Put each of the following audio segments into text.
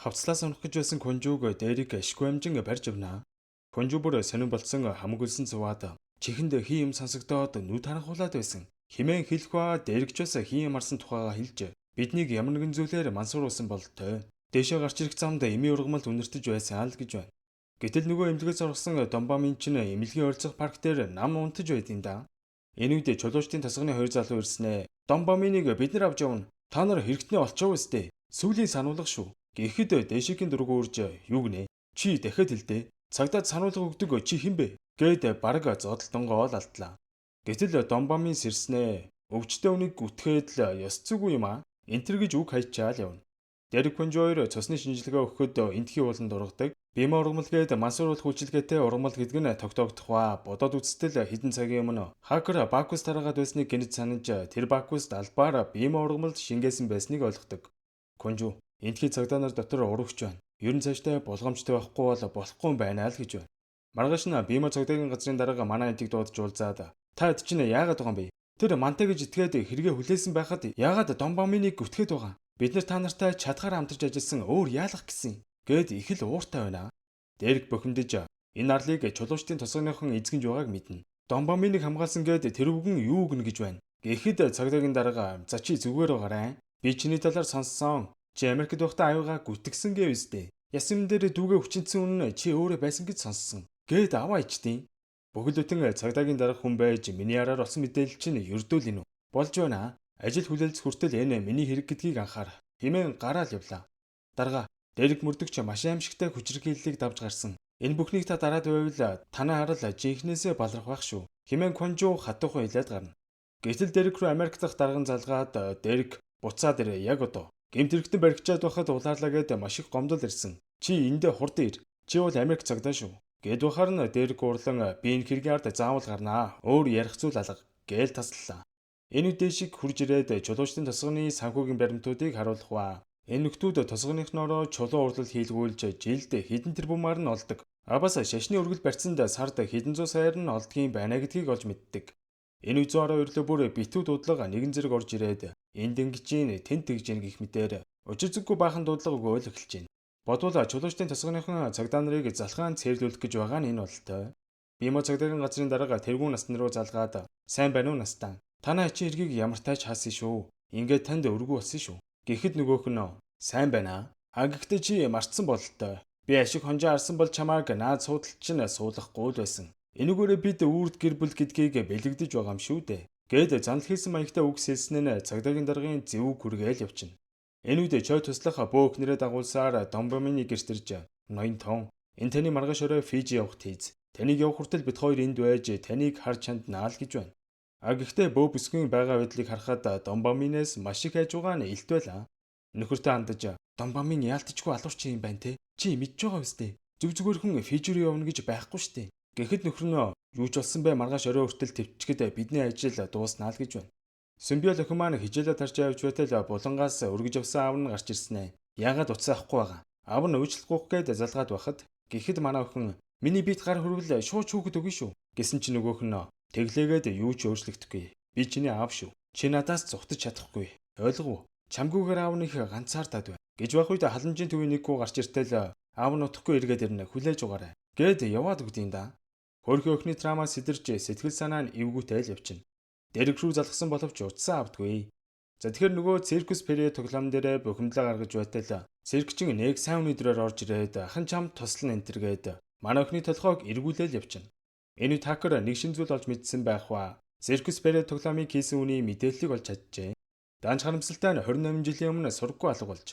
Хавцлаас унах гэж байсан Кунжууг Дэрик ашгүй амжин барьж авнаа. Кунжуу бүр сонин болцсон хамаг үлсэн цуваад чихэнд хий юм сонсогдоод нүд харанхуулаад байсан. Химэн хэлэх ба Дэрик ч бас хий юм арсан тухайгаа хэлж биднийг ямар нэгэн зүйлээр мансууруулсан бололтой. Дээшээ гарч ирэх замд эмийн ургамалд үнэртэж байсан л гэж байна. Гэтэл нөгөө эмнэлгээс орсон Домбамын чинь эмнэлгийн ойролцоох парк дээр нам унтаж байдیں۔ Да. Энэ үед чулуучдын тосгоны хоёр залуу ирснэ. Домбаминыг бид нар авч явна. Та нар хэрэгтнээ олчоо өстэй. Сүүлийн сануулга шүү. Гэхэд Дэшигийн дург үрж юу гинэ? Чи дахиад хэлдэ. Цагдаад сануулга өгдөг чи хэн бэ? Гээд бараг зодолдонгоо л алдлаа. Гэтэл Домбамин сэрснэ. Өвчтөе үнийг гүтгээд л ёс зүйгүй юм аа. Энтэр гэж үг хайчаал явна. Дэрэг Кунжойр цусны шинжилгээ өгөхөд энтхийн ууланд ургадаг. Бима ургамал гээд мансууруулах үйлчилгээтэй ургамал гэдэг нь тогтоогдох ба. Бодоод үзтэл хэдэн цагийн өмнө хакер Бакус тараагаад байсныг гэнэт санаж тэр Бакуст албаар Бима ургамалд шингээсэн байсныг ойлгодог. Кунжу энтхий цагдаа нар дотор урагч байна. Ер нь цаашдаа болгоомжтой байхгүй бол болохгүй юм байна л гэж байна. Маргааш нь Бима цагдаагийн газрын дарга манай энтийг дуудаж уулзаад та хэд чинь яагаад байгаа юм бэ? Тэр мантай гэж итгээд хэрэгээ хүлээсэн байхад яагаад Домбаминыг гүтгээд байгаа? Бид нар та нартай чадхаар хамтарч ажилласан өөр яалах гэсэн. Гээд их л ууртай байна. Дэрэг бохимдож энэ арлыг чулуучдын тосгоныхон эзгэнж байгааг мэднэ. Домбаминыг хамгаалсан гээд тэр үгэн юу гэнэ гэж байна. Гэхэд цагдаагийн дарга за чи зүгээр байгаарай. Би чиний талаар сонссон. Чи Америкт байхдаа аюугаа гүтгсэн гэв үстэй. Яс юм дээр дүүгээ хүчинсэн үнэн чи өөрөө байсан гэж сонссон. Гээд аваа ичдیں۔ Бүхэл бүтэн цагдаагийн дарга хүн байж миний араар олсон мэдээлэл чинь ердөөл энэ үү. Болж байна. Ажил хүлээлц хүртэл энэ миний хэрэг гэдгийг анхаар. Химэн гараал явлаа. Дарга Дэрэг мөрдөгч маш аимшигтай хүчирхийллийг давж гарсан. Энэ бүхнийг та дараад байвал танай харал жинхнээсээ баларх байх шүү. Химэн Кунжуу хатуухан илээд гарна. Гэтэл Дэрэг рүү Америк дахь дарган залгаад Дэрэг буцаад ирээ яг одоо. Гэмт хэрэгтэн баригчаад байхад улаарлаа гээд маш их гомдол ирсэн. Чи эндээ хурдан ир. Чи бол Америк цагдаа шүү. Гэд бахаар нь Дэрэг уурлан би энэ хэргийн ард заавал гарнаа. Өөр ярих зүйл алга гээл таслалаа. Энэ үдээ шиг хурж ирээд чулуучдын тосгоны санхүүгийн баримтуудыг харуулах ба. Энэ нөхдүүд тосгоныхноороо чулуу урлал хийлгүүлж жилд хэдэн тэрбумаар нь олдог. А бас шашны өргөл барьцанд сард хэдэн зуун саяар нь олдгийн байна гэдгийг олж мэддэг. Энэ үе 112 лөө бүр битүү дуудлага нэгэн зэрэг орж ирээд энд ингэж гин тэнд тэгж гин гэх мэтээр учир зүйгүй баахан дуудлага өгөөл эхэлж байна. Бодвол чулуучдын тосгоныхон цагдаа нарыг залхаан цээрлүүлэх гэж байгаа нь энэ бололтой. Бимо цагдаагийн газрын дарга тэргүүн насны руу залгаад сайн байна уу настан. Танай ачин хэргийг ямар тааж хаасан шүү. Ингээд танд өргүү болсон шүү. Гэхэд нөгөөх нь сайн байна. А гэхдээ чи мартсан бололтой. Би ашиг хонжоо арсан бол чамааг наад суудал чинь суулгахгүй л байсан. Энүүгээрээ бид үрд гэр бүл гэдгийг бэлэгдэж байгаа юм шүү дээ. Гээд занал хийсэн маягтай үг сэлсэн нь цагдаагийн даргын зэвүүг хүргээл явчихна. Энэ үед чой туслах бөөх нэрээ дагуулсаар Домбомины гэрт ирж ноён тон энэ таны маргааш орой Фижи явах тийз. Таныг явах хүртэл бид хоёр энд байж таныг харж чанднаа л гэж байна. А гэхдээ бөө бүсгүйн байгаа байдлыг харахад Домбаминээс маш их хайж байгаа нь илт байлаа. Нөхөртөө хандаж Домбамин яалтчгүй алуурч юм байна те. Чи мэдж байгаа үстэй. Зүг зүгээр хүн Фижи рүү явна гэж байхгүй штэ. Гэхэд нөхөр нь юу ч болсон бэ маргааш орой хүртэл төвчгэд бидний ажил дууснаа л гэж байна. Симбиол охин маань хичээлээ тарж явж байтал булангаас өргөж авсан аав нь гарч ирсэн ээ. Яагаад утсаа авахгүй байгаа? Аав нь уучлахгүй гээд залгаад байхад гэхэд манай охин миний биед гар хүрвэл шууд шүүхэд өгнө шүү. Гэсэн чи нөгөөх нь тэглээгээд юу ч өөрчлөгдөхгүй. Би чиний аав шүү. Чи надаас зугтаж чадахгүй. Ойлгов уу? Чамгүйгээр аав нь их ганцаардаад байна. Гэж байх үед халамжийн төвийн нэг хүү гарч иртэл аав нь утахгүй эргээд ирнэ. Хүлээж угаарай. Гээд яваад өгдөг юм да. Хөрхи охины травма сэтэрч сэтгэл санаа нь эвгүүтэй л явчихна. Дэрэг рүү залгасан боловч утсаа авдаггүй. За тэгэхээр нөгөө циркус пере тоглоом дээрээ бухимдлаа гаргаж байтал циркчин нэг сайн үний дөрөөр орж ирээд ахан чам туслан энтергээд манай охины толгойг эргүүлээл явчихна. Энэ үед хакер нэг шин зүйл олж мэдсэн байх ба. Циркус пере тоглоомыг хийсэн үний мэдээллийг олж чаджээ. Данч харамсалтай нь 28 жилийн өмнө сурггүй алга болж.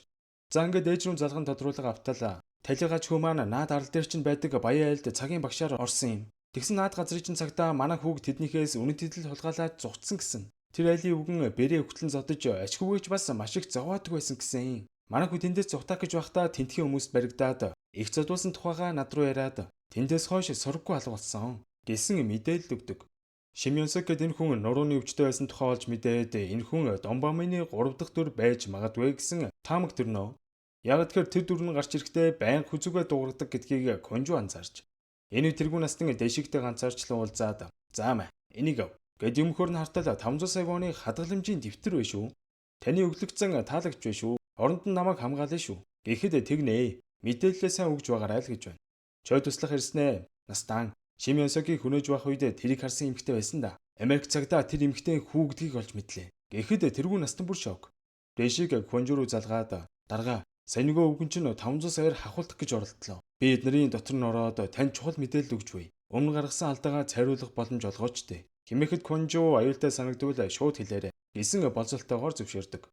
За ингээд ээж рүү залган тодруулга автал талигач хүү маань наад арал дээр чинь байдаг Баян айлд цагийн багшаар орсон юм. Тэгсэн наад газрын чинь цагтаа манай хүүг тэднийхээс үнэт хэдэл хулгайлаад зугтсан гэсэн. Тэр айлын өвгөн бэрээ өгтлэн зодож ачгүйгээч бас маш их зовоодаг байсан гэсэн. Манай хүү тэндээс зугтаах гэж байхдаа тентхийн хүмүүст баригдаад их зодуулсан тухайгаа над руу яриад тэндээс хойш сурггүй алга болсон гэсэн мэдээлэл өгдөг. Шимьонсок гэдэг энэ хүн нурууны өвчтөй байсан тухай олж мэдээд энэ хүн Домбамины 3 дахь дүр байж магадгүй гэсэн таамаг төрнө. Яг тэгэхээр тэр дүр нь гарч ирэхдээ байнга хүзүүгээ дуургадаг гэдгийг Конжу анзаарч. Энэ үе тэргүүн настан дэшигтэй ганцаарчлан уулзаад заа мэ энийг ав гэд юмхөр нь хартал 500 сая воны хадгаламжийн дэвтэр бай шүү. Таны өглөгцөн таалагдж бай шүү. Оронд нь намайг хамгаална шүү. Гэхэд тэгнэ. Мэдээлэлээ сайн өгж байгаарай л гэж байна. Чой туслах ирснэ. Настан Шим Ёнсогийг хөнөөж байх үед тэрийг харсан эмэгтэй байсан да. Америк цагдаа тэр эмэгтэй хүү гэдгийг олж мэдлээ. Гэхэд тэргүй настан бүр шок. Дэшиг Квонжу руу залгаад дарга сая нөгөө өвгөн чинь 500 саяар хахуулдах гэж оролдлоо. Би эднэрийн дотор нь ороод танд чухал мэдээлэл өгч буй. Өмнө гаргасан алдаагаа цайруулах боломж олгооч тээ. Химэхэд Квонжу аюултай санагдвал шууд хэлээрэй гэсэн болзолтойгоор зөвшөөрдөг.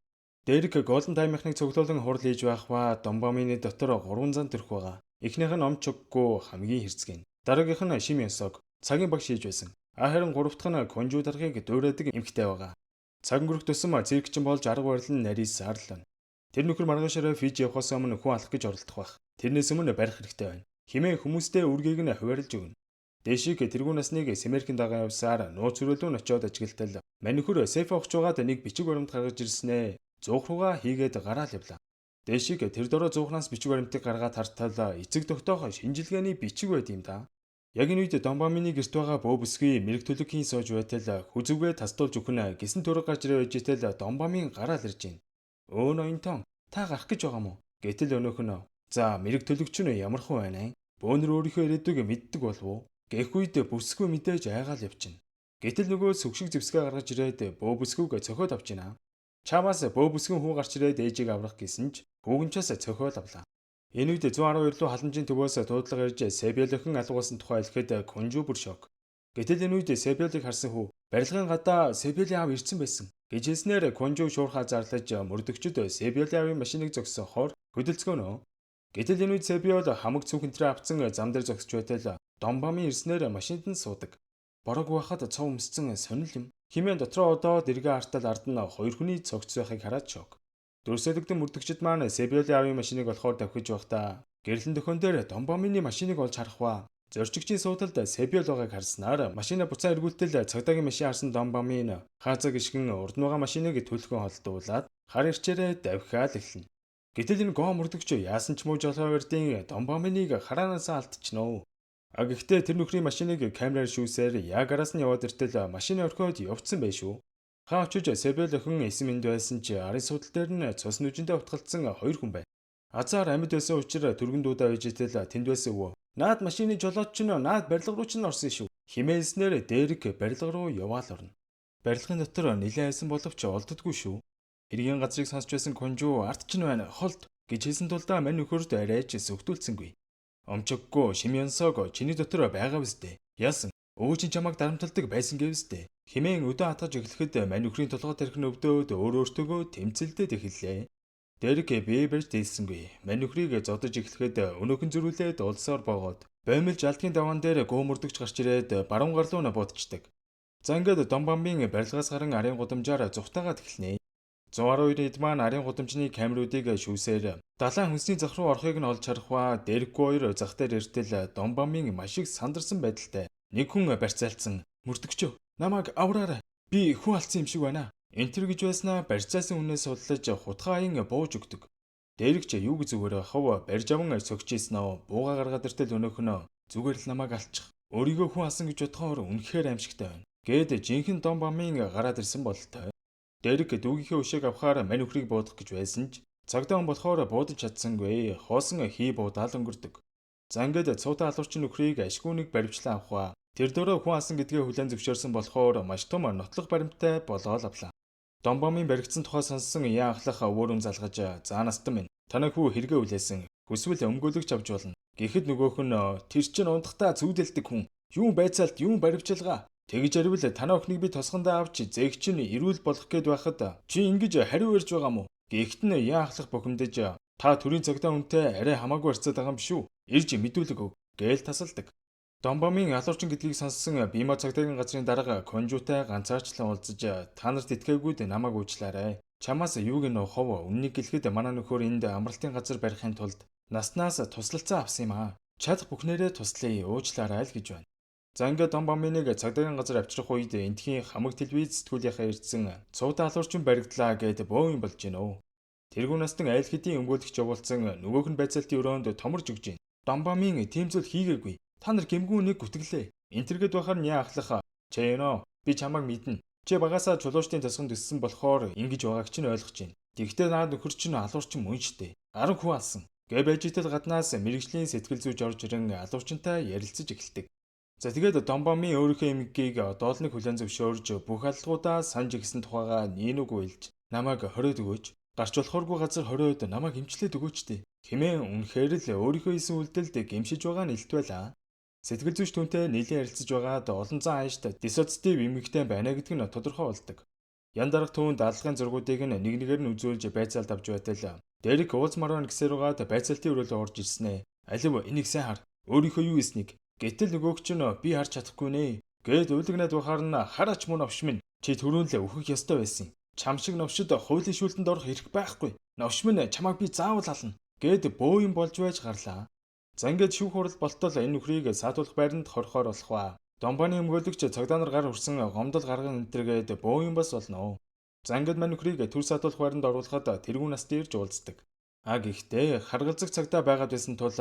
Дэрэг Golden Time-ыг цуглуулan хурал хийж байх ба Домбамины дотор 3 зан төрх байгаа. Эхнийх нь Омчоггүй хамгийн хэрцгий. Дараагийнх нь Шим Ёнсог цагийн багш хийж байсан. Харин гурав дахь нь Квонжу даргаыг дуурайдаг эмэгтэй байгаа. Цаг өнгөрөх тусам циркчин болж арга барил нь нарийсаар л байна. Тэр нөхөр маргаашаараа Фижи явахаас өмнө хүн алах гэж оролдох байх. Тэрнээс өмнө барих хэрэгтэй байна. Химээ хүмүүстэй үргийг нь хуваарлж өгнө. Дэшиг тэргүүн насныг Сэмэрхэн дагаа явсаар нууц өрөөлөө нь очиод ажиглалтал мань нөхөр сейф авах жугаад нэг бичиг баримт гаргаж ирснээ. Зуух руугаа хийгээд гараал явлаа. Дэшиг тэр дорой зуухнаас бичиг баримтыг гаргаад хартал эцэг тогтоох шинжилгээний бичиг байд юм да. Яг энэ үед Домбамины гэрт байгаа бөө бүсгүй мэрэг төлөгийн сууж байтал хүзүүгээ тасдуулж өгнө гэсэн төрөг гарч ирээ байж тэл Домбамин гараал ирж байна. Өө ноёнтон та гарах гэж байгаа мó? Гэтэл өнөөх нь за мэрэг төлөгч нь ямархан байна вэ? Бөөнөр өөрийнхөө ирээдүйг мэддэг болов уу? Гэх үед бүсгүй мэдээж айгаал явчихна. Гэтэл нөгөө сүгшиг зэвсгээ гаргаж ирээд бөө бүсгүйг цохиод авч байна. Чамаас бөө бүсгүйн хүү гарч ирээд ээжийг аврах гэсэн ч хүүгэнчээс цохиол авлаа. Энэ үед 112 руу халамжийн төвөөс дуудлага ирж Себел охин алгуулсан тухай хэлэхэд Кунжу бүр шок. Гэтэл энэ үед Себелийг харсан хүү барилгын гадаа Себелийн аав ирсэн байсан гэж хэлснээр Кунжу шуурхаа зарлаж мөрдөгчд Себелийн аавын машиныг зогсоохоор хөдөлцгөөнө. Гэтэл энэ үед Себел хамаг цүнхэнтрээ авцсан зам дээр зогсож байтал Домбамын ирснээр машинд нь суудаг. Борог байхад цов өмсцэн сонил юм. Химэн дотроо одоод эргээ хартал ард нь хоёр хүний цогц байхыг хараад шок. Дөрсөлөгдөн мөрдөгчд маань Себелийн аавын машиныг олохоор давхиж байхдаа гэрлэн дөхөн дээр Домбамины машиныг олж харах ба. Зорчигчийн суудалд Себел байгааг харснаар машина буцаа эргүүлтэл цагдаагийн машин харсан Домбамин хаазаг ишгэн урд нь байгаа машиныг түлхэн холдуулаад хар ирчээрээ давхиал эхэлнэ. Гэтэл энэ гоо мөрдөгч яасан ч муу жолоо барьдын Домбаминыг хараанасаа алдчихнө. А гэхдээ тэр нөхрийн машиныг камераар шүүсээр яг араас нь яваад иртэл машины орхиод явцсан байх шүү. Хаа очиж Себел охин эсэм энд байсан чи арын судал дээр нь цус нүжиндээ утгалдсан хоёр хүн байна. Азар амьд байсан учраас түргэн дуудаа байж итэл тэнд байсан өвөө. Наад машины жолооч чинь наад барилга руу чинь орсон шүү. Химээснээр дээрэг барилга руу яваал орно. Барилгын дотор нилээн айсан боловч олддоггүй шүү. Хэргийн газрыг сонсч байсан Кунжу ард чинь байна холд гэж хэлсэн тулдаа мань нөхөрд арайч сүгтүүлсэнгүй. Омчоггүй Шимянсог чиний дотор байгаа биз дээ. Яасан? Өө чинь чамайг дарамталдаг байсан гэвстэй. Химэн өдөө хатгаж эхлэхэд мань нөхрийн толгой тарих нь өвдөөд өөр өөртөөгөө тэмцэлдээд эхэллээ. Дэрэг бие барьж дийлсэнгүй. Мань нөхрийг зодож эхлэхэд өнөөхөн зөрүүлээд улсаар боогоод бомилж алдгийн даваан дээр гоо мөрдөгч гарч ирээд баруун гарлуу нь буудчихдаг. За ингээд Домбамбын барилгаас гарan арын гудамжаар зүхтаагаад эхэлнэ. 112 эд маань арын гудамжны камеруудыг шүүсээр далайн хүнсний зах руу орохыг нь олж харах ба Дэрэггүй хоёр зах дээр иртэл Домбамын маш их сандарсан байдалтай нэг хүн барьцаалцсан мөрдөгчөө намайг авраарай би хүн алдсан юм шиг байна. Энтер гэж байснаа барьцаасан хүнээс суллаж хутгаа аян бууж өгдөг. Дэрэгч юу гэж зүгээр хав барьж аван согч ийсэн өө бууга гаргаад иртэл өнөөх нь зүгээр л намайг алчих. Өөрийгөө хүн алсан гэж бодохоор үнэхээр аимшигтай байна. Гээд жинхэнэ Домбамын гараад ирсэн бололтой. Дэрэг дүүгийнхээ өшөөг авахаар мань нөхрийг буудах гэж байсан ч цагдаа хүн болохоор буудаж чадсангүй хоосон хий буудаал өнгөрдөг. За ингээд цуутай алуурчин нөхрийг ашгүй нэг баривчлан авах ба тэр дөрөө хүн алсан гэдгээ хүлээн зөвшөөрсөн болохоор маш том нотлох баримттай болоол авлаа. Домбомын баригдсан тухай сонссон яа ахлах өөр үн залгаж заа настан минь танай хүү хэрэгээ үлээсэн хүсвэл өмгөөлөгч авч болно. Гэхэд нөгөөх нь тэр чинь ундахдаа зүүдэлдэг хүн юун байцаалт юун баривчилгаа тэгж ярил танай охиныг би тосгондоо авч зээг чинь эрүүл болох гээд байхад чи ингэж хариу ярьж байгаа мó? Гэхдээ нь яа ахлах бухимдаж та төрийн цагдаа хүнтэй арай хамаагүй харьцаад байгаа юм биш үү? Ирж мэдүүлэг өг гээл тасалдаг. Домбомын алуурчин гэдгийг сонссон Бима цагдаагийн газрын дарга Конжутай ганцаарчлан уулзаж та нарт итгээгүйд намайг уучлаарай. Чамаас юуг нь хов үннийг гэлэхэд манай нөхөр энд амралтын газар барихын тулд наснаас туслалцаа авсан юм аа. Чадах бүхнээрээ туслая уучлаарай л гэж байна. За ингээд Домбоминыг цагдаагийн газар авчрах үед эндхийн хамаг телевиз сэтгүүлийнхаа ирсэн цуудан алуурчин баригдлаа гэд бөөн юм болж гинөө. Тэргүүн настан айл хэдийн өмгөөлөгч явуулсан нөгөөх нь байцаалтын өрөөнд томорж өгч гин. Домбомин тийм зүйл хийгээгүй. Та нар гэмгүү нэг гүтгэлээ. Энтергэд байхаар ня ахлах. Чэнө би чамайг мэднэ. Чи багасаа чулуучдын тосгонд өссөн болохоор ингэж байгааг чинь ойлгож байна. Тэгвэл наад нөхөр чинь алуурчин мөн штэ. 10 хүн алсан. Гэ байж итэл гаднаас мэрэгжлийн сэтгэл зүйч орж ирэн алуурчинтай ярилцаж эхэлдэг. За тэгээд Домбомын өөрийнхөө эмгэгийг доолныг хүлээн зөвшөөрж бүх аллагуудаа санаж игсэн тухайгаа нинүг уйлж намайг хориод өгөөч. Гарч болохооргүй газар хориод намайг эмчлээд өгөөч дээ. Хэмээн үнэхээр л өөрийнхөө хийсэн үйлдэлд гэмшиж байгаа нь илт байлаа. Сэтгэл зүйч түүнтэй нэлээд ярилцаж байгаад олон зан аашд диссоциатив эмгэгтэй байна гэдэг нь тодорхой болдог. Ян дарга түүнд даалгын зургуудыг нь нэг нэгээр нь үзүүлж байцаалд авч байтал Дэрек уулзмаар байна гэсээр байгаад байцаалтын өрөөлөө орж ирсэн ээ. Алив энийг сайн хар. Өөрийнхөө юу хийснийг. Гэтэл нөгөөх чинь би харж чадахгүй нэ. Гээд уйлагнаад байхаар нь хараач мөн новш минь. Чи түрүүн л өөхөх ёстой байсан. Чам шиг новшид хуулийн шүүлтэнд орох эрх байхгүй. Новш минь чамайг би заавал ална. Гээд бөө юм болж байж гарлаа. За ингээд шүүх хурал болтол энэ нөхрийг саатуулах байранд хорхоор болох ба. Домбаны өмгөөлөгч цагдаа нар гар хүрсэн гомдол гарган энтергээд бөө юм бас болно. За ингээд мань нөхрийг төр саатуулах байранд оруулахад тэргүүн насны ирж уулздаг. А гэхдээ харгалзах цагдаа байгаад байсан тул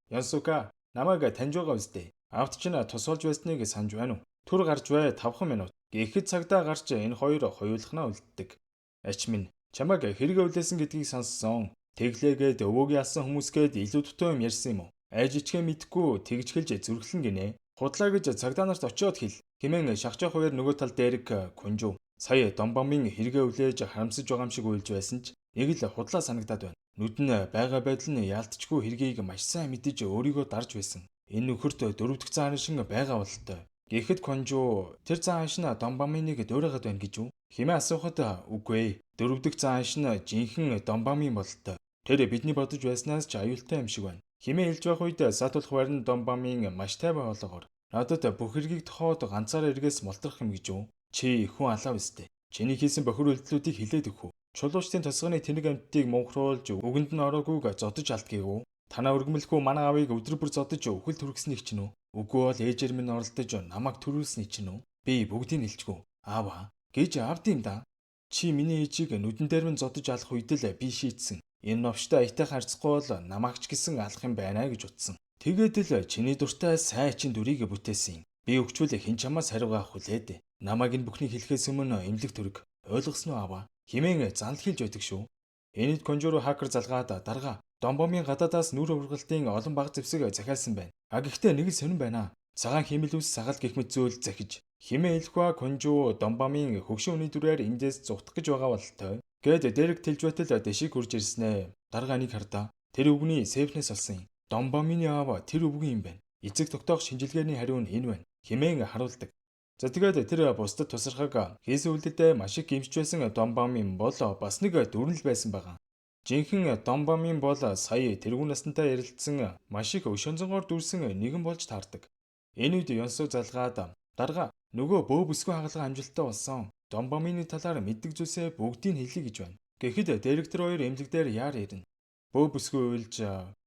Янсука намайг таньж байгаа үстэй. Аавд чинь тусалж байсныг санаж байна уу? Түр гарч бай 5 минут. Гэхэд цагдаа гарч энэ хоёр хоёулахнаа үлддэг. Ач минь чамайг хэрэг өвлөөсөн гэдгийг сонссон. Тэглээгээд өвөөг ялсан хүмүүсгээд илүү дутуу юм ярьсан юм уу? Айж ичгээ мэдхгүй тэгж хэлж зүрхлэн гинэ. Худлаа гэж цагдаа нарт очиод хэл. Хэмээн шахаж хоёр нөгөө тал дээрэг Кунжу. Сая Домбомын хэрэгээ үлээж харамсаж байгаа юм шиг уйлж байсан ч нэг л худлаа санагдаад байна. Нүд нь байгаа байдал нь яалтчгүй хэргийг маш сайн мэдэж өөрийгөө дарж байсан. Энэ нөхөрт дөрөв дэх зан шин байгаа бололтой. Гэхэд Конжу тэр зан ааш нь Домбамыныг дуурайгаад байна гэж үү? Хэмээн асуухад үгүй ээ. Дөрөв дэх зан ааш нь жинхэнэ Домбамын бололтой. Тэр бидний бодож байснаас ч аюултай юм шиг байна. Хэмээн хэлж байх үед саатуулах байрны Домбамын маш тайван хоолоогоор надад бүх хэргийг тохоод ганцаараа эргээс молтрох юм гэж үү? Чи хүн алаа өстэй. Чиний хийсэн бохир үйлдэлүүдийг хилээд өгөх үү? Чулуучдын тосгоны тэнэг амьтдыг мунхруулж үгэнд нь ороогүйг зодож алдгийг үү? Танаа өргөмлөхгүй манай аавыг өдөр бүр зодож үхэл түргэснийг чинь үү? Үгүй бол ээжээр минь оролдож намайг төрүүлсний чинь үү? Би бүгдийг хэлчихв. Аава гэж авд юм да. Чи миний ээжийг нүдэн дээр минь зодож алах үед л би шийдсэн. Энэ новштой аятайхан харьцахгүй бол намайг ч гэсэн алах юм байна гэж утсан. Тэгээд л чиний дуртай сайн чин дүрийг бүтээсэн. Би өгчвөл хэн чамаас хариугаа авах хүлээд. Намайг энэ бүхнийг хэлэхээс өмнө эмнэлэг төрөг. Ойлгосноо аваа. Химэн занл хэлж байдаг шүү. Энэд Конжуру хакер залгаад дарга Домбомын гадаадаас нүр ургалтын олон баг зэвсэг захиалсан байна. А гэхдээ нэг л сонин байна. Цагаан хиймэл ус сагал гэх мэт зүйл захиж. Химэн хэлэхва Конжу Домбомын хөгшин үний дүрээр эндээс зугтах гэж байгаа бололтой. Гээд Дэрэг тэлж байтал дэшиг хурж ирснэ. Дарга нэг хардаа. Тэр өвгний сейфнээс олсон юм. Домбомын аав тэр өвгөн юм байна. Эцэг тогтоох шинжилгээний хариу нь энэ байна. Химэн харуулдаг. За тэгээд тэр бусдад тусархаг хийсэн үйлдэлдээ маш их гэмшиж байсан Домбамын бол бас нэг дүрнэл байсан байгаа. Жинхэнэ Домбамын бол сая тэргүүн наснтай ярилцсан маш их өшөнзөнгоор дүрсэн нэгэн болж таардаг. Энэ үед Ёнсуу залгаад дарга нөгөө бөө бүсгүй хагалгаа амжилттай болсон. Домбамины талаар мэддэг зүйлсээ бүгдийг хэлье гэж байна. Гэхэд директор хоёр эмнэлэг дээр яар ирнэ. Бөө бүсгүй уйлж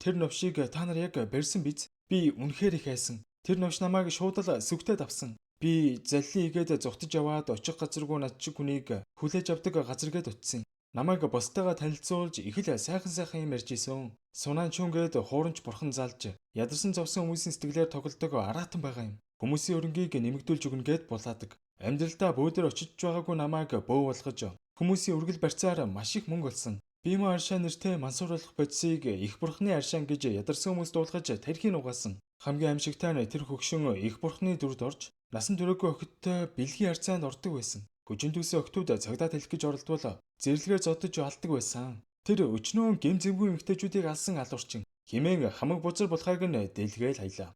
тэр новшийг та нар яг барьсан биз? Би үнэхээр их айсан. Тэр новш намайг шууд л сүгтэй давсан. Би заллин игээд зугтаж яваад очих газаргүй над чиг хүнийг хүлээж авдаг газар гээд очсон. Намайг бусдаагаа танилцуулж их л сайхан сайхан юм ярьж исэн. Сунаан чүн гээд хуурамч бурхан залж ядарсан зовсон хүмүүсийн сэтгэлээр тоглодог араатан байгаа юм. Хүмүүсийн өрнгийг нэмэгдүүлж өгнө гээд булаадаг. Амьдралдаа бөөдөр очиж байгаагүй намайг бөө болгож хүмүүсийн үргэл барьцаар маш их мөнгө олсон. Бимо аршаа нэртэй мансууруулах бодисыг их бурхны аршаан гэж ядарсан хүмүүс дуулгаж тархийг угаасан. Хамгийн аимшигтай нь тэр хөгшин их бурхны дүрд орж насан туршаагүй охидтой бэлгийн харьцаанд ордог байсан. Хүчин дүүсээ охтууд цагдаа тэлэх гэж оролдвол зэрлэгээр зодож алдаг байсан. Тэр өчнөөн гэм зэмгүй эмэгтэйчүүдийг алсан алуурчин химээн хамаг бузар булхайг нь дэлгээл хаялаа.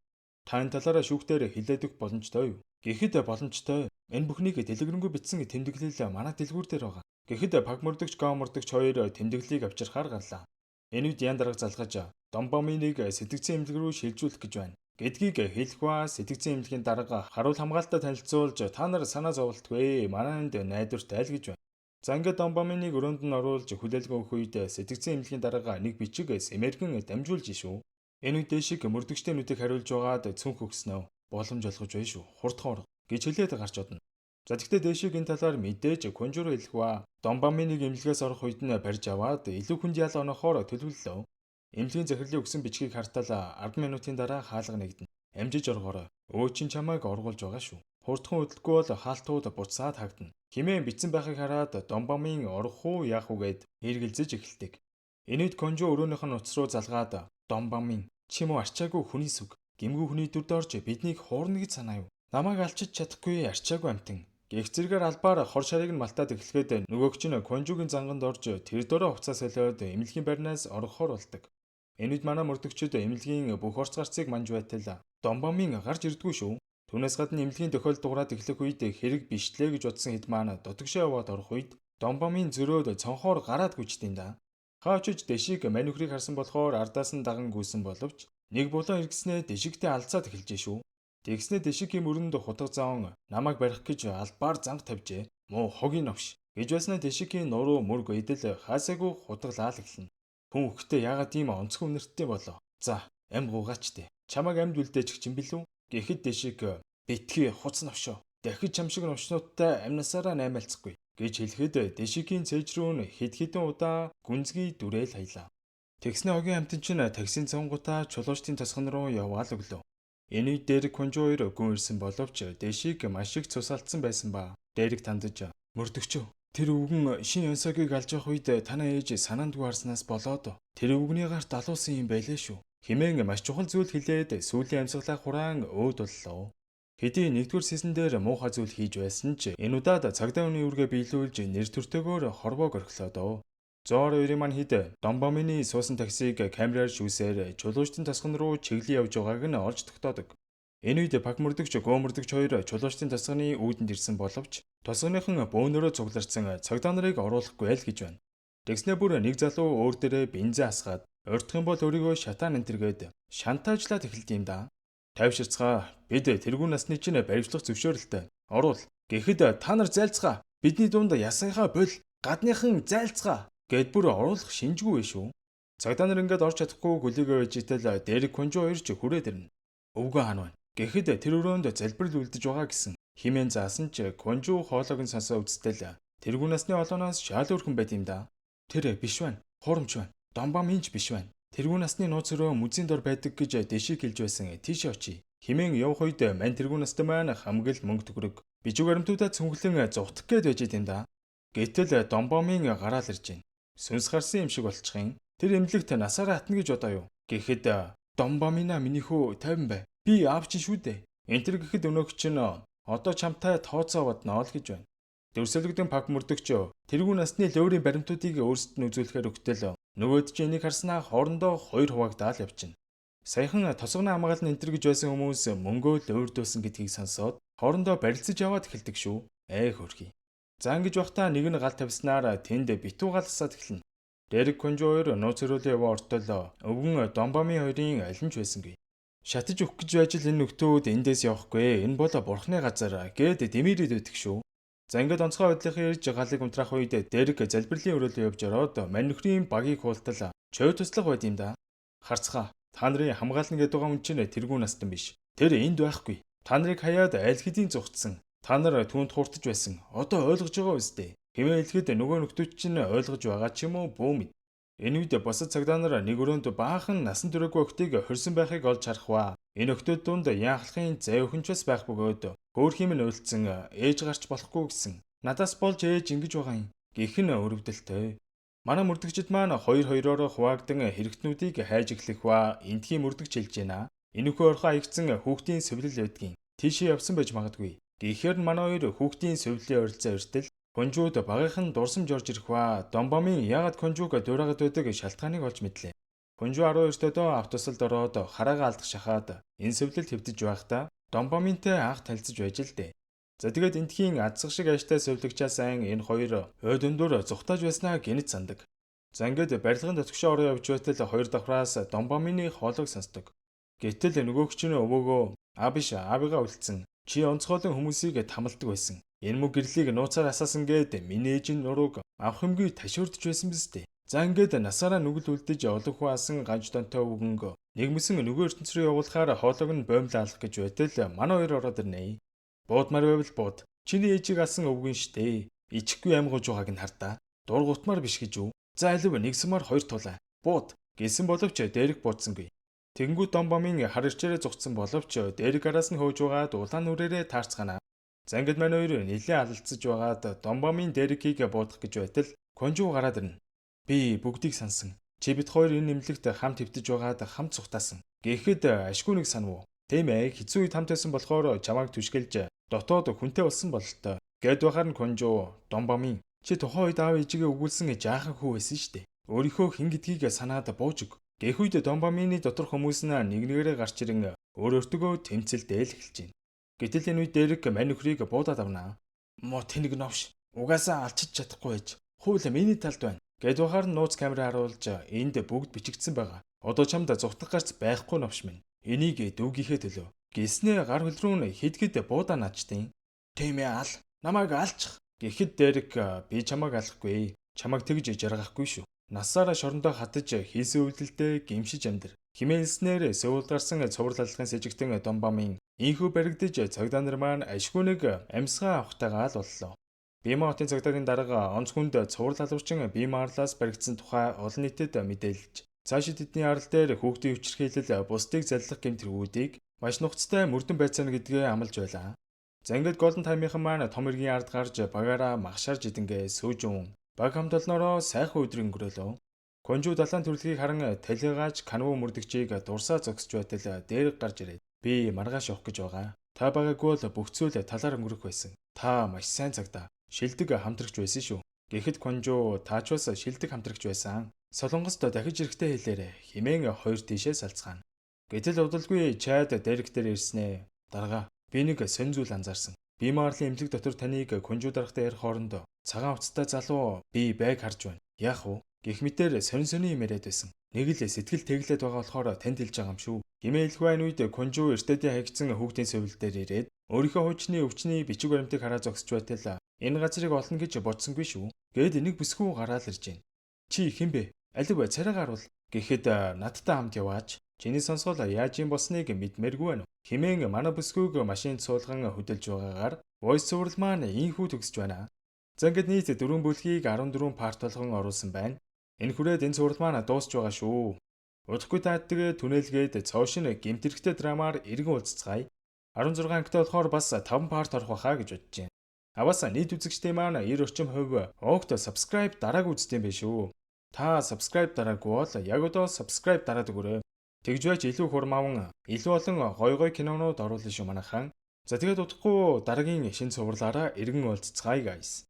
Та энэ талаараа шүүхтэр хилээд өгөх боломжтой юу? Гэхэд боломжтой. Энэ бүхнийг дэлгэрэнгүй бичсэн тэмдэглэл манай дэлгүүр дээр байгаа. Гэхэд паг мөрдөгч га мөрдөгч хоёр тэмдэглэлийг авчирхаар гарлаа. Энэ үед ян дарга залгаж Домбоминыг сэтгцэн эмнэлэг рүү шилжүүлэх гэж байна. Гэдгийг хэлэх ба сэтгцэн эмнэлгийн дарга харуул хамгаалтаа танилцуулж та нар санаа зовлтгүй манай энд найдвартай л гэж байна. За ингээд Домбоминыг өрөөнд нь оруулж хүлээлгэн өгөх үед сэтгцэн эмнэлгийн дарга нэг бичиг сэмэргэн дамжуулж шүү. Энэ үед дэшиг мөрдөгчтэй нүдийг хариулж байгаад цүнх өгснөө. Боломж олгож байна шүү. Хурдхан орго гэж хэлээд гарч одно. За тэгтээ дэшиг энэ талаар мэдээж Конжуро хэлэх ба Домбаминыг эмнэлгээс орох үед нь барьж аваад илүү хүнд ял онохоор төлөвлөлөө. Эмнэлгийн захирлын өгсөн бичгийг хартал 10 минутын дараа хаалга нэгдэнэ. Амжиж оргоорой. Өө чин чамайг оргуулж байгаа шүү. Хурдхан хөдлөхгүй бол хаалтууд буцаад хагдана. Химээн битсэн байхыг хараад Домбамын орох уу яах уу гэд эргэлзэж эхэлдэг. Энэ үед Конжу өрөөнийх нь нуц руу залгаад Домбамын чи мөн арчаагүй хүний сүг гэмгүй хүний дүрд орж биднийг хуурна гэж санаа юу? Намайг алчиж чадахгүй арчаагүй амтан. Гэх зэргээр албаар хор шарыг нь малтаад эхлэхэд нөгөөх чинь Конжугийн занганд орж тэр дөрөө хувцас солиод эмнэлгийн барнаас оргохоор болдог. Энэ үед манай мөрдөгчид эмнэлгийн бүх орц гарцыг манж байтал Домбамын гарч ирдэггүй шүү. Түүнээс гадна эмнэлгийн тохиол дуурайд эхлэх үед хэрэг бишлээ гэж бодсон хэд маань дотогшоо яваад орох үед Домбамын зөрөөд цонхоор гараад гүйчдэм да. Хаа очиж дэшиг манүхрийг харсан болохоор ардаас нь даган гүйсэн боловч нэг булан эргэснээ дэшигтэй алцаад эхэлжээ шүү. Тэгснээ дэшигийн мөрөнд хутга зоон намайг барих гэж албаар занг тавьжээ. Муу хогийн новш гэж байснаа дэшигийн нуруу мөрг эдэл хаасаагүй хутгалаа л эхэлнэ. Хүн өгтөө яагаад ийм онцгой үнэрттэй болоо. За ам гуугаач тээ. Чамайг амьд үлдээчих чинь билүү? Гэхэд дэшиг битгий хуц новшоо. Дахиж чам шиг новшнуудтай амнасаараа наймаалцахгүй гэж хэлэхэд дэшигийн цээж рүү нь хэд хэдэн удаа гүнзгий дүрээл хаялаа. Тэгснэ хогийн амтан чинь таксийн цонгуудаа чулуучдын тосгон руу яваал өглөө. Энэ үед Дэрэг Конжо хоёр гүн ирсэн боловч дэшиг маш их цусаалтсан байсан ба. Дэрэг тандаж мөрдөгчөө тэр өвгөн шин Ёнсогийг алж явах үед танай ээж санаандгүй харснаас болоод тэр өвгөний гарт алуулсан юм байлээ шүү. Химэн маш чухал зүйл хэлээд сүүлийн амьсгалаа хураан өөд боллоо. Хэдий нэгдүгээр сизон дээр муухай зүйл хийж байсан ч энэ удаад цагдаа хүний үүргээ биелүүлж нэр төртөөгөөр хорвоог орхилоо. Зоор хоёрын маань хэд Домбомины суусан таксиг камераар шүүсээр чулуужтын тосгон руу чиглэн явж байгааг нь олж тогтоодог. Энэ үед пак мөрдөгч гоо мөрдөгч хоёр чулуужтын тосгоны үүдэнд ирсэн боловч тосгоныхон бөөнөрөө цугларсан цагдаа нарыг оруулахгүй л гэж байна. Тэгснээ бүр нэг залуу өөр дээрээ бензин асгаад урдах юм бол өөрийгөө шатаан энтергээд шантаажлаад эхэлд юм да. Тайвширцгаа бид тэргүүн насны чинь баривчлах зөвшөөрөлтэй. Оруул. Гэхэд та нар зайлцгаа. Бидний дунд ясанхаа бол гадныхан зайлцгаа гэд бүр оруулах шинжгүй вэ шүү. Цагдаа нар ингээд орж чадахгүй гөлийгөө байж итэл Дэрэг Конжо хоёр ч хүрээд ирнэ. Өвгөн хаан байна. Гэхэд тэр өрөөнд залбирал үлдэж байгаа гэсэн. Химэн заасан ч Конжо хоолойг нь сонсоо үзтэл тэргүүн насны олооноос шал өөрхөн байт юм да. Тэр биш байна. Хуурамч байна. Домбам инч биш байна. Тэргүүн насны нууц өрөө музейн дор байдаг гэж дэшиг хэлж байсан. Тийшээ очие. Химэн явах үед мань тэргүүн настай маань хамаг л мөнгө төгрөг. Бижиг баримтуудаа цүнхлэн зугтах гээд байж идэм да. Гэтэл Домбомын гараал ирж байна. Сүнс гарсан юм шиг болчих юм. Тэр эмнэлэгт насаараа атна гэж бодоо юу? Гэхэд Домбомина миний хүү 50 бай. Би аав чи шүү дээ. Энтер гэхэд өнөөх чинь одоо чамтай тооцоо бодноо л гэж байна. Дөрсөлгдөн пак мөрдөгч тэргүүн насны лөөрийн баримтуудыг өөрсдөд нь үзүүлэхээр өгтөл нөгөөд чи энийг харснаа хоорондоо хоёр хуваагдаал явчихна. Саяхан тосгоны хамгаалал энтер гэж байсан хүмүүс мөнгөө лөөрдөөсөн гэдгийг сонсоод хоорондоо барилцаж яваад эхэлдэг шүү. Эй хөрхий. За ингэж байхдаа нэг нь гал тавьснаар тэнд битүү гал асаад эхэлнэ. Дэрэг Конжо хоёр нууц өрөөлөө яваа ортол өвгөн Домбомын хоёрын аль нь ч байсангүй. Шатаж өгөх гэж байж л энэ нөхдүүд эндээс явахгүй. Энэ бол бурхны газар гэд дэмийрээд байдаг шүү. За ингээд онцгой байдлынхан ирж галыг унтраах үед Дэрэг залбирлын өрөөлөө явж ороод мань нөхрийн багийг хуултал чой туслах байд юм да. Харцгаа та нарын хамгаална гэдэг байгаа хүн чинь тэргүүн настан биш. Тэр энд байхгүй. Та нарыг хаяад аль хэдийн зугтсан. Та нар түүнд хуртаж байсан. Одоо ойлгож байгаа үстэй. Хэмээн хэлэхэд нөгөө нөхдүүд чинь ойлгож байгаа ч юм уу бүү мэд. Энэ үед бусад цагдаа нар нэг өрөөнд баахан насан туршаагүй охтыг хорьсон байхыг олж харах ба. Энэ охтууд дунд яахлахын зай өхөнч бас байх бөгөөд хөөх юм нь уйлдсан ээж гарч болохгүй гэсэн. Надаас болж ээж ингэж байгаа юм. Гэх нь өрөвдөлтэй. Манай мөрдөгчд маань хоёр хоёроор хуваагдан хэрэгтнүүдийг хайж эхлэх ба эндхийн мөрдөгч хэлж байна. Энэхүү орхоо аягдсан хүүхдийн сувилал байдгийн. Тийшээ явсан байж магадгүй. Гэхээр нь манай хоёр хүүхдийн сувиллын ойролцоо эртэл Конжууд багийнхан дурсамж орж ирэх ба Домбомын яагаад Конжуг дуурайгаад байдаг шалтгааныг олж мэдлээ. Конжу 12 төдөө автосалд ороод хараагаа алдах шахаад энэ сувилалд хэвдэж байхдаа Домбоминтэй анх танилцаж байж л дээ. За тэгээд эндхийн адсах шиг ааштай сувилагчаа сайн энэ хоёр ой дүндүр зүхтааж байснаа гинэт сандаг. За ингээд барилгын дотгошоо ороо явж байтал хоёр давхраас Домбомины хоолойг сонсдог. Гэтэл нөгөөх чинь өвөөгөө а биш аавыгаа үлдсэн. Чи онцгойлон хүмүүсийг тамалдаг байсан. Энэ мөг гэрлийг нууцаар асаасан гээд миний ээж нь нурууг авах юмгүй ташуурдж байсан биз дээ. За ингээд насаараа нүгэл үлдэж олон хүн асан ганж донтой өвгөнг нэгмэсэн нөгөө ертөнц рүү явуулахаар хоолойг нь боомлаалах гэж байтал манай хоёр ороод ирнэ. Буудмаар байвал бууд. Чиний ээжийг алсан өвгөн штэ. Ичихгүй амьгууж байгааг нь хардаа. Дургуутмаар биш гэж үү? За алив нэг сумаар хоёр тулаа. Бууд гэсэн боловч дэрэг буудсангүй. Тэнгүүд Домбомын хар ирчээрээ зугтсан боловч дэрэг араас нь хөөж байгаад улаан нүрээрээ таарцгаана. За ингээд манай хоёр нэлээд алалцаж байгаад Домбомын дэрэгийг буудах гэж байтал Конжу гараад ирнэ. Би бүгдийг сансан. Чи бид хоёр энэ эмнэлэгт хамт хэвтэж байгаад хамт цухтаасан. Гэхэд ашгүй нэг санав уу? Тийм хэцүү үед хамт байсан болохоор чамайг түшгэлж дотоод хүнтэй болсон бололтой. Гэд байхаар нь Кунжу Домбамын чи тухайн үед аав ээжигээ өгүүлсэн жаахан хүү байсан шүү дээ. Өөрийнхөө хэн гэдгийг санаад бууж өг. Гэх үед Домбамины доторх хүмүүс нь нэг нэгээрээ гарч ирэн өөр өөртөө тэмцэлдээл эхэлж байна. Гэтэл энэ үед Дэрэг мань нөхрийг буудаад авнаа. Мо тэнэг новш. Угаасаа алчиж чадахгүй байж. Хууль миний талд байна. Гэд байхаар нь нууц камера харуулж энд бүгд бичигдсэн байгаа. Одоо чамд зугтах гарц байхгүй новш минь. Энийг дүүгийнхээ төлөө. Гэснээ гар хөл рүү нь хэд хэд буудаа наачдیں۔ Тийм ал. Намайг алчих. Гэхэд Дэрэг би чамайг алахгүй. Чамайг тэгж жаргахгүй шүү. Насаараа шорондоо хатаж хийсэн үйлдэлдээ гимшиж амьдар. Химээ хэлснээр Сөүлд гарсан цуврал аллагын сэжигтэн Домбамын инхүү баригдаж цагдаа нар маань ашгүй нэг амьсгаа авахтайгаа л боллоо. Бима хотын цагдаагийн дарга онц хүнд цуврал алуурчин Бимарлаас баригдсан тухай олон нийтэд мэдээлж цаашид тэдний арал дээр хүүхдийн хүчирхийлэл бусдыг заллах гэмт хэргүүдийг маш нухацтай мөрдөн байцаана гэдгээ амлаж байлаа. За ингээд Golden Time-ийнхан маань том эргийн ард гарч багаараа магшаарж идэнгээ сүүжүүн баг хамт олноороо сайхан өдөр өнгөрөөлөө. Конжу далайн төрөлхийг харан талигааж канву мөрдөгчийг дурсаа зогсож байтал дээр гарч ирээд би маргааш явах гэж байгаа. Та байгаагүй бол бүх зүйл талаар өнгөрөх байсан. Та маш сайн цагдаа. Шилдэг хамтрагч байсан шүү. Гэхэд Конжу таач бас шилдэг хамтрагч байсан. Солонгост дахиж ирэхдээ хэлээрэ химэн хоёр тийшээ салцгаана. Гэтэл удалгүй Чад Дэрэг дээр ирснээ. Дарга би нэг сонь зүйл анзаарсан. Бимарлын эмнэлэг дотор таныг Конжу даргатай ярих хооронд цагаан хувцастай залуу би байг харж байна. Яах вэ? Гэх мэтээр сонин сонин юм яриад байсан. Нэг л сэтгэл тэглээд байгаа болохоор танд хэлж байгаа юм шүү. Химээ хэлэх байна үед Конжу эртээдийн хаягдсан хүүхдийн сэвэл дээр ирээд өөрийнхөө хуучны өвчний бичиг баримтыг хараа зогсож байтал энэ газрыг олно гэж бодсонгүй шүү. Гээд нэг бүсгүй гараал ирж байна. Чи хэн бэ? Алив царай гарвал гэхэд надтай хамт яваач. Чиний сонсгол яаж юм болсныг мэдмээргүй байна. Химэн манай бүсгүйг машинд суулган хөдөлж байгаагаар voice цуврал маань инхүү төгсөж байна. За ингээд нийт 4 бүлгийг 14 part болгон оруулсан байна. Энэ хүрээд энэ цуврал маань дуусч байгаа шүү. Удахгүй тааттгээ түнэлгээд цоошин гэмт хэрэгтэй драмаар эргэн уулзцгаая. 16 ангитай болохоор бас 5 part орох байхаа гэж бодож байна. Аваас нийт үзэгчдийн маань 90 орчим хувь огт subscribe дараагүй үздэг юм байна шүү. Та subscribe дараагүй бол яг одоо subscribe дараад өгөөрэй. Тэгж байж илүү хурмааван илүү олон гой гой кинонууд оруулна шүү манайхан. За тэгээд удахгүй дараагийн шинэ цувралаараа эргэн уулзцгаая guys.